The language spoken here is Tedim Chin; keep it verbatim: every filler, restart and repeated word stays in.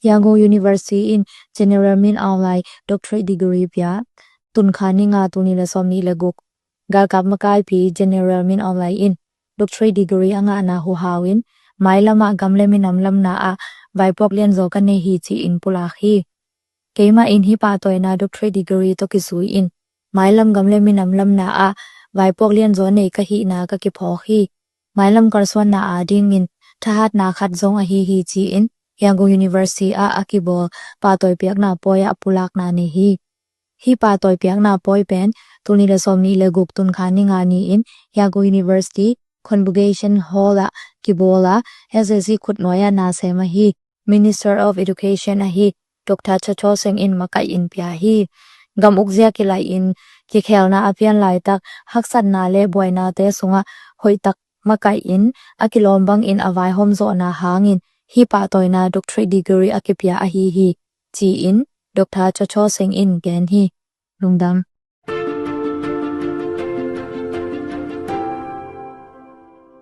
Yangon University in General Min Aung Hlaing doctorate degree pia. Tunkha ni nga, tul nih le sawmnih le guk. Galkap makaipi General Min Aung Hlaing in doctorate degree a ngahna huhau in mailam ah gam le minam lamna ah vaipuak lianzaw ka nei hi ci-in pulak hi. Keimah in hih pahtawina doctorate degree tawh kizui in mailam gam le minam lamna ah vaipuak lianzaw nei ka hihna ka kiphawk hi. Mailam kalsuanna adingin thahatna khat zong ahi hi ci-in Yangon University ah a kibawl pahtawi piakna pawi ah pulakna nei hi. Hih pahtawi piakna pawi pen tul nih le sawmnih le guk, tunkha ni nga ni-in Yangon University Convocation Hall ah kibawl a, S A C khutnuai ah nasem ahi Minister of Education ahi Doctor Cho Cho Seng in makaih in pia hi. Gam ukzia kilaih in kikhelna a pian laitak haksatna le buainate sungah hoihtak makaih in a kilawm bangin a vaihawm zawhna hangin hih pahtawina doctorate degree a kipia ahi hi ci-in Doctor Cho Cho Seng in gen hi. Lungdam.